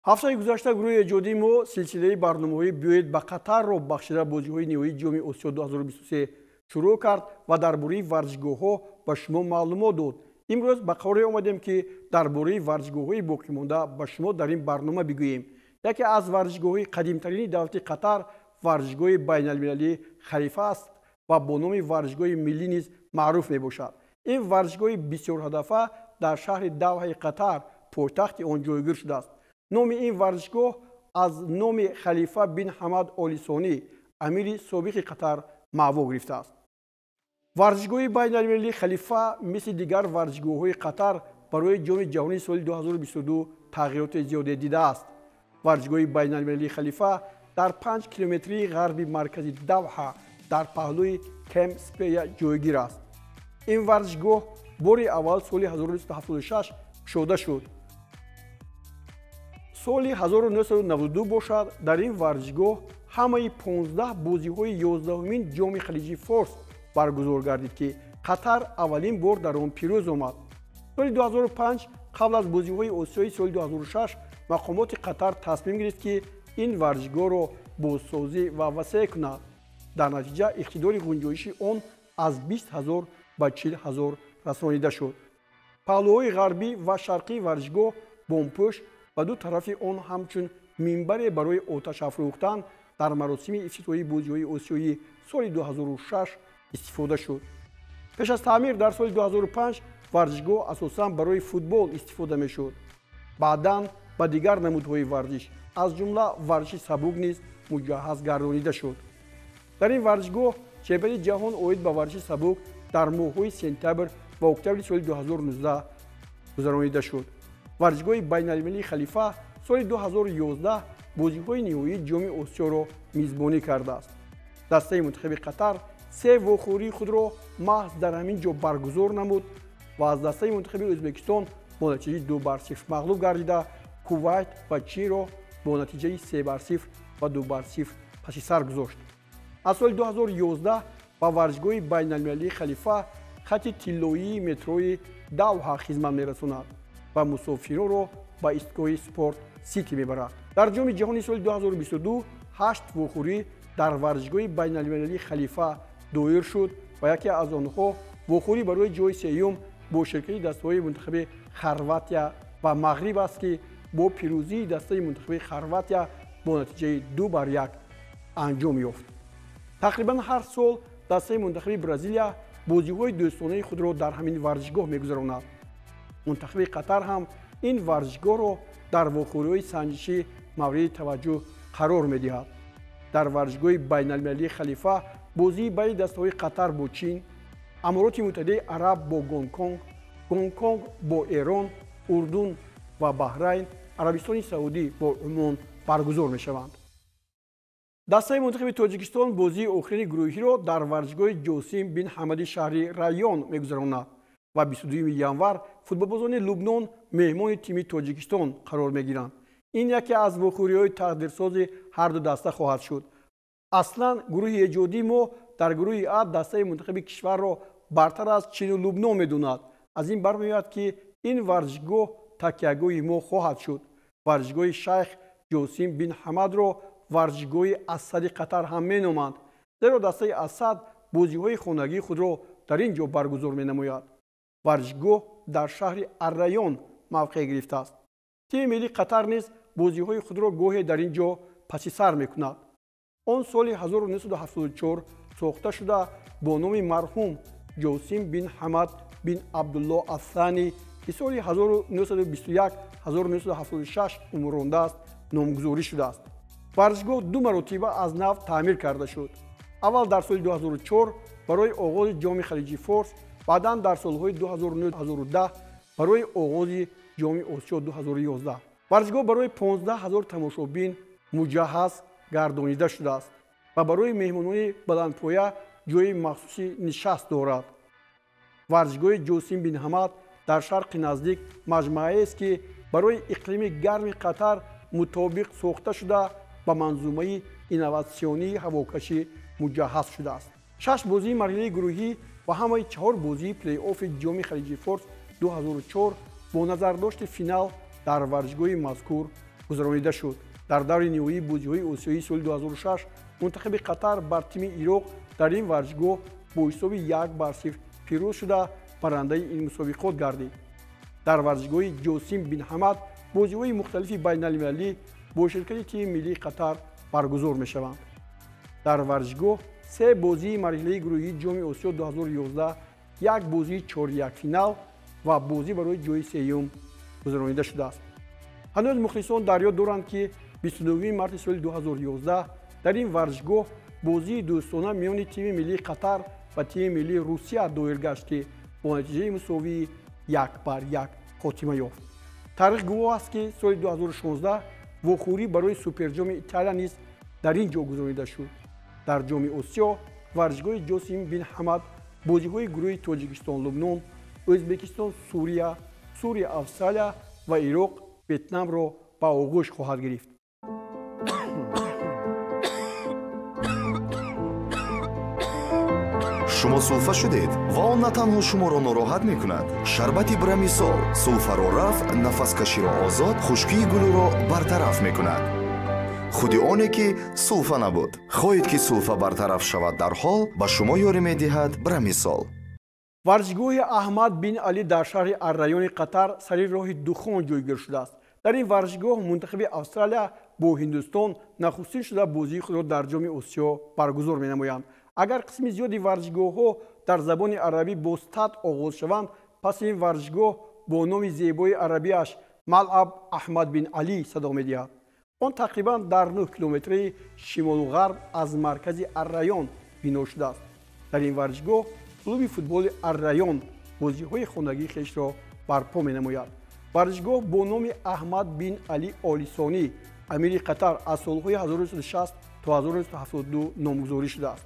Ҳафтаи гузашта гурӯҳи эҷодии мо силсилаи барномаҳои «Биёед ба Қатарро» бахшида бозиҳои ниҳоии Ҷоми Осиё 2023 шурӯъ кард ва дар бораи варзишгоҳҳо ба шумо маълумот дод. Имрӯз ба қароре омадем, ки дар бораи варзишгоҳҳои боқимонда ба шумо дар ин барнома бигӯем. Яке аз варзишгоҳҳои қадимтарини давлати Қатар варзишгоҳи байналмилалии Халифа аст ва бо номи варзишгоҳи миллӣ низ маъруф мебошад. Ин варзишгоҳи бисёрҳадафа дар шаҳри Давҳаи Қатар, пойтахти он, ҷойгир шудааст. Номи ин варзишгоҳ аз номи Халифа бин Ҳамад Оли Сонӣ, амири собиқи Қатар, маъво гирифтааст. Варзишгоҳи байналмилалии Халифа мисли дигар варзишгоҳҳои Қатар барои Ҷоми ҷаҳонии соли 2022 тағйироти зиёде дидааст. Варзишгоҳи байналмилалии Халифа дар 5 километрии ғарби маркази Давҳа, дар паҳлӯи Кемп Спея ҷойгир аст. Ин варзишгоҳ бори аввал соли 1976 кушода шуд. Соли 1992 бошад, дар ин варзишгоҳ ҳамаи 15 бозиҳои 11-умин Ҷоми Халиҷи Форс баргузор гардид, ки Қатар аввалин бор дар он пирӯз омад. Соли 2005, қабл аз бозиҳои Осиёи соли 2006, мақомоти Қатар тасмим гирифт, ки ин варзишгоҳро бозсозӣ ва васеъ кунад. Дар натиҷа иқтидори ғунҷоиши он аз 20 ҳазор ба 40 ҳазор расонида шуд. Паҳлӯҳои ғарбӣ ва шарқии варзишгоҳ бомпӯш ва ду тарафи он ҳамчун минбаре барои оташ афрӯхтан дар маросими ифтитоҳии бозиҳои осиёӣ соли 2006 истифода шуд. Пеш аз таъмир дар соли 2005 варзишгоҳ асосан барои футбол истифода мешуд. Баъдан ба дигар намудҳои варзиш, аз ҷумла варзиши сабук низ муҷаҳҳаз гардонида шуд. Дар ин варзишгоҳ чемпионати ҷаҳон оид ба варзиши сабук дар моҳҳои сентябр ва октябри соли 2019 гузаронида шуд. Варзишгоҳи байналмилалии Халифа соли 2011 бозиҳои ниҳоии Ҷоми Осиёро мизбонӣ кардааст. Дастаи мунтахаби Қатар се вохӯрии худро маҳз дар ҳамин ҷо баргузор намуд ва аз дастаи мунтахаби Ӯзбекистон бо натиҷаи 2-0 мағлуб гардида, Кувайт ва Чинро бо натиҷаи 3-0 ва 2-0 паси сар гузошт. Аз соли 2011 ба варзишгоҳи байналмилалии Халифа хати тиллоии метрои Давҳа хизмат мерасонад ва мусофиронро ба истгоҳи Спорт Сити мебарад. Дар Ҷоми ҷаҳони соли 2022 ҳашт вохӯрӣ дар варзишгоҳи байналмилалии Халифа доир шуд ва яке аз онҳо вохӯрӣ барои ҷои сеюм бо ширкати дастаҳои мунтахаби Хорватия ва Мағриб аст, ки бо пирӯзии дастаи мунтахаби Хорватия бо натиҷаи 2-1 анҷом ёфт. Тақрибан ҳар сол дастаи мунтахаби Бразилия бозиҳои дӯстонаи худро дар ҳамин варзишгоҳ мегузаронад. Мунтахаби Қатар ҳам ин варзишгоҳро дар вохӯриҳои санҷишӣ мавриди таваҷҷӯҳ қарор медиҳад. Дар варзишгоҳи байналмилалии Халифа бозии байни дастаҳои Қатар бо Чин, Амороти Муттаҳидаи Араб бо Гонконг, Гонконг бо Эрон, Урдун ва Баҳрайн, Арабистони Саудӣ бо Умон баргузор мешаванд. Дастаи мунтахаби Тоҷикистон бозии охирини гурӯҳиро дар варзишгоҳи Ҷосим бин Ҳамади шаҳри Райён мегузаронад ва 22 январ футболбозони Лубнон меҳмони тими Тоҷикистон қарор мегиранд. Ин яке аз вохӯриҳои тақдирсози ҳарду даста хоҳад шуд. Аслан гурӯҳи эҷодии мо дар гурӯҳи А дастаи мунтахаби кишварро бартар аз Чину Лубнон медонад. Аз ин бармеояд, ки ин варзишгоҳ такягоҳи мо хоҳад шуд. Варзишгоҳи Шайх Ҷосим бин Ҳамадро варзишгоҳи Ассади Қатар ҳам меноманд, зеро дастаи Ассад бозиҳои хонагии худро дар ин ҷо баргузор менамояд. Варзишгоҳ дар шаҳри Аррайён мавқеъ гирифтааст. Тими миллии Қатар низ бозиҳои худро гоҳе дар ин ҷо паси сар мекунад. Он соли 1974 сохта шуда, бо номи марҳум Ҷосим бин Ҳамад бин Абдулло Ассани, ки соли 1921-1976 умр рондааст, номгузорӣ шудааст. Варзишгоҳ ду маротиба аз нав таъмир карда шуд: аввал дар соли 2004 барои оғози Ҷоми Халиҷи Форс, баъдан дар солҳои 2009-2010 барои оғози Ҷоми Осиё 2011. Варзишгоҳ барои 15 ҳазор тамошобин муҷаҳҳаз гардонида шудааст ва барои меҳмонони баландпоя ҷои махсуси нишаст дорад. Варзишгоҳи Ҷосим бин Ҳамад дар Шарқи Наздик маҷмӯаест, ки барои иқлими гарми Қатар мутобиқ сохта шуда, ба манзумаи инноватсионии ҳавокашӣ муҷаҳҳаз шудааст. Шаш бозии марҳилаи гурӯҳӣ ва ҳамаи чаҳор бозии плей-оффи Ҷоми Халиҷи Форс 2004 бо назардошти финал дар варзишгоҳи мазкур гузаронида шудааст. гузаронида шуд. Дар даври ниҳоии бозиҳои осиёии соли 2006 мунтахаби Қатар бар тими Ироқ дар ин варзишгоҳ бо ҳисоби 1-0 пирӯз шуда барандаи ин мусобиқот гардид. Дар варзишгоҳи Ҷосим бин Ҳамад бозиҳои мухталифи байналмилалӣ бо ширкати тими миллии Қатар баргузор мешаванд. Дар варзишгоҳ се бозии марҳилаи гурӯҳии Ҷоми Осиё 2011, як бозии чорякфинал ва бозӣ барои ҷои сеюм гузаронида шудааст. Ҳанӯз мухлисон дар ёд доранд, ки 29 марти соли 2011 дар ин варзишгоҳ бозии дӯстона миёни тими миллии Қатар ва тими миллии Русия доир гашт, ки бо натиҷаи мусовии 1-1 хотима ёфт. Таърих гувоҳ аст, ки соли 2016 вохӯрӣ барои суперҷоми Италия низ дар ин ҷо гузаронида шуд. Дар Ҷоми Осиё варзишгоҳи Ҷосим бин Ҳамад бозиҳои гурӯҳи Тоҷикистон Лубнон, Ӯзбекистон Сурия, Сурия Австралия ва Ироқ Ветнамро ба оғӯш хоҳад гирифт. Шумо сулфа шудед ва он на танҳо шуморо нороҳат мекунад. Шарбати Брамисол сулфаро рафъ, нафаскаширо озод, хушкии гулӯро бартараф мекунад. Худи оне ки сулфа набуд. Хоҳед ки сулфа бартараф шавад дарҳол, ба шумо ёрӣ медиҳад Брамисол. Варзишгоҳи Аҳмад бин Алӣ дар шаҳри Аррайони Қатар сари роҳи Духон ҷойгир шудааст. Дар ин варзишгоҳ мунтахаби Австралия бо Ҳиндустон нахустин шуда бозии худро дар Ҷоми Осиё баргузор менамоянд. Агар қисми зиёди варзишгоҳҳо дар забони арабӣ бо стад оғоз шаванд, пас ин варзишгоҳ бо номи зебои арабиаш Малъаб Аҳмад бин Алӣ садо медиҳад. Он тақрибан дар 9 километраи шимолу ғарб аз маркази Аррайон бино шудааст. Дар ин варзишгоҳ клуби футболи Аррайон бозиҳои хонагии хешро барпо менамояд. Варзишгоҳ бо номи Аҳмад бин Алӣ Олисонӣ, амири Қатар, аз солҳои 1960 то 1972 номгузорӣ шудааст.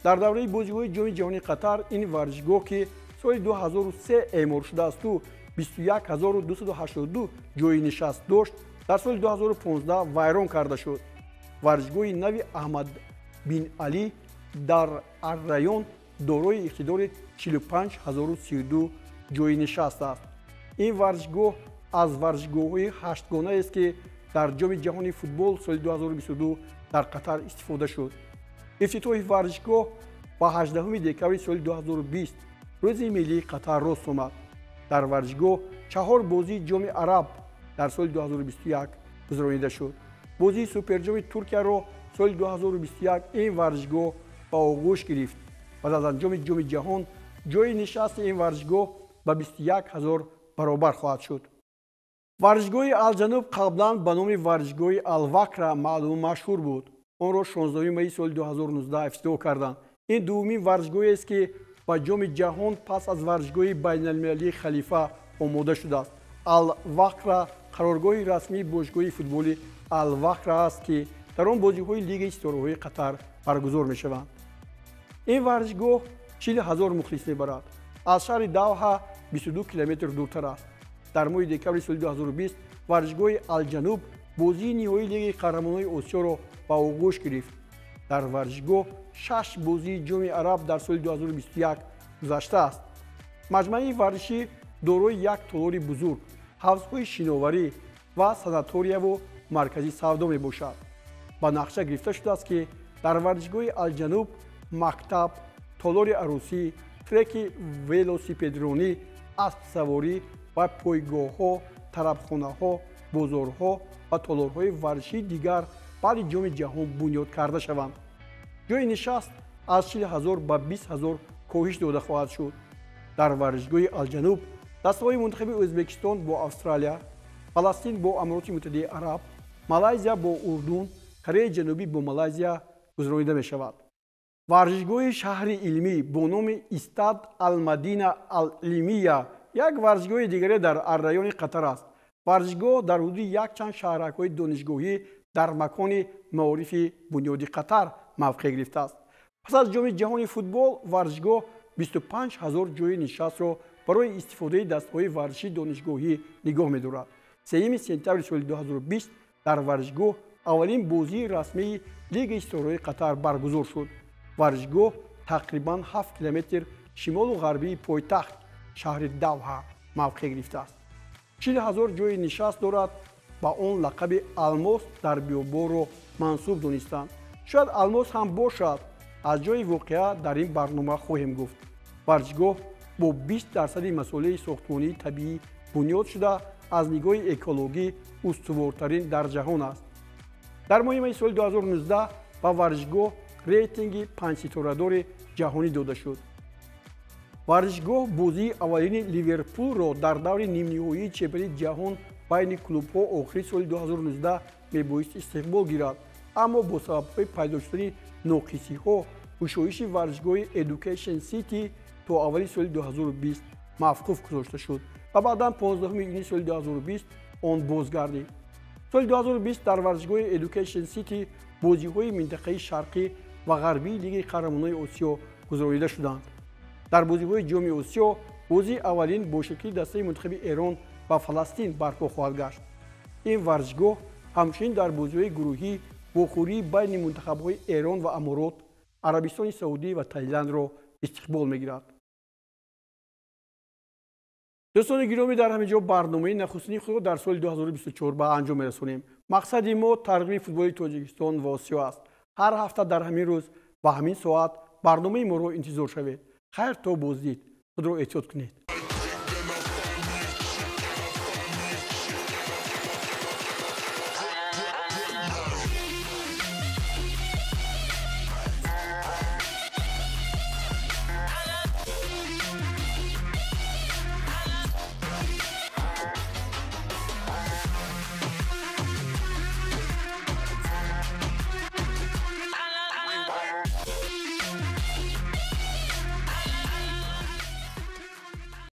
Дар давраи бозиҳои Ҷоми ҷаҳони Қатар ин варзишгоҳ, ки соли 2003 эъмор шудаасту 21282 ҷои нишаст дошт, дар соли 2015 вайрон карда шуд. Варзишгоҳи нави Аҳмад бин Алӣ дар Аррайон дорои иқтидори 45032 ҷои нишаст аст. Ин варзишгоҳ аз варзишгоҳҳои ҳаштгонаест, ки дар Ҷоми ҷаҳони футбол соли 2022 дар Қатар истифода шуд. Ифтитоҳи варзишгоҳ ба 18 декабри соли 2020, рӯзи миллии Қатар рост омад. Дар варзишгоҳ 4 бозии Ҷоми Араб дар соли 2021 гузаронида шуд. Бозии суперҷоми Туркияро соли 2021 ин варзишгоҳ ба оғӯш гирифт. Баъд аз анҷоми Ҷоми ҷаҳон ҷои нишасти ин варзишгоҳ ба 21000 баробар хоҳад шуд. Варзишгоҳи Алҷануб қаблан ба номи варзишгоҳи Алвакра маълуму машҳур буд. Онро 16 майи соли 2019 ифтитоҳ карданд. Ин дуввумин варзишгоҳест, ки ба Ҷоми ҷаҳон пас аз варзишгоҳи байналмилалии Халифа омода шудааст. Алвакра қароргоҳи расмии бошгоҳи футболи Алвакра аст, ки дар он бозиҳои Лигаи ситораҳои Қатар баргузор мешаванд. Ин варзишгоҳ 40 000 мухлис мебарад. Аз шаҳри Давҳа 22 километр дуртар аст. Дар моҳи декабри соли 2020 варзишгоҳи Алҷануб бозии ниҳоии Лигаи қаҳрамонони Осиёро ба оғӯш гирифт. Дар варзишгоҳ 6 бозии Ҷоми Араб дар соли 2021 гузаштааст. Маҷмааи варзишӣ дорои як толори бузург, ҳавзҳои шиноварӣ ва санаторияву маркази савдо мебошад. Ба нақша гирифта шудааст, ки дар варзишгоҳи Алҷануб мактаб, толори арӯсӣ, треки велосипедронӣ, аспсаворӣ ва пойгоҳҳо, тарабхонаҳо, бозорҳо ва толорҳои варзишии дигар баъди Ҷоми ҷаҳон бунёд карда шаванд. Ҷои нишаст аз 40 000 ба 20 000 коҳиш дода хоҳад шуд. Дар варзишгоҳи Алҷануб дастаҳои мунтахаби Ӯзбекистон бо Австралия, Фаластин бо Амироти Муттаҳидаи Араб, Малайзия бо Урдун, Кореяи Ҷанубӣ бо Малайзия гузаронида мешавад. Варзишгоҳи шаҳри илмӣ бо номи Истад Алмадина Алилмия як варзишгоҳи дигаре дар Аррайони Қатар аст. Варзишгоҳ дар ҳудуди якчанд шаҳракҳои донишгоҳӣ дар макони маорифи бунёди Қатар мавқеъ гирифтааст. Пас аз Ҷоми ҷаҳони футбол варзишгоҳ 25 000 ҷои нишастро барои истифодаи дастгоҳи варзишии донишгоҳӣ нигоҳ медорад. 3 сентябри соли 2020 дар варзишгоҳ аввалин бозии расмии Лигаи ситораҳои Қатар баргузор шуд. Варзишгоҳ тақрибан 7 километр шимолу ғарбии пойтахт шаҳри Давҳа мавқеъ гирифтааст. 40 000 ҷои нишаст дорад Ба он лақаби алмос дар биёбонро мансуб донистанд. Шояд алмос ҳам бошад. Аз ҷои воқеа дар ин барнома хоҳем гуфт. Варзишгоҳ бо 20% масолеҳи сохтмонии табиӣ бунёд шуда, аз нигоҳи экологӣ устуворта-рин дар ҷаҳон аст. Дар моҳи майи соли 2019 ба варзишгоҳ рейтинги панҷситорадори ҷаҳонӣ дода шуд. Варзишгоҳ бозии аввалини Ливерпулро дар даври нимниҳоии чемпионати ҷаҳон байни клубҳо охири соли 2019 мебоист истиқбол гирад, аммо бо сабабҳои пайдо шудани ноқисиҳо кушоиши варзишгоҳи Education City то аввали соли 2020 мавқуф гузошта шуд ва баъдан 15 июни соли 2020 он бозгардид. Соли 2020 дар варзишгоҳи Education City бозиҳои минтақаи шарқӣ ва ғарбии Лигаи қаҳрамонони Осиё гузаронида шуданд. Дар бозиҳои Ҷоми Осиё бозии аввалин бо ширкати дастаи мунтахаби Эрон ва Фаластин барпо хоҳад гашт. Ин варзишгоҳ ҳамчунин дар бозиҳои гурӯҳӣ вохӯрии байни мунтахабҳои Эрон ва Аморот, Арабистони Саудӣ ва Таиландро истиқбол мегирад. Дӯстони гиромӣ, дар ҳамин ҷо барномаи нахустини худро дар соли 2024 ба анҷом мерасонем. Мақсади мо тарғиби футболи Тоҷикистон ва Осиё аст. Ҳар ҳафта дар ҳамин рӯз ва ҳамин соат барномаи моро интизор шавед. Хайр, то боздид. Худро эҳтиёт кунед.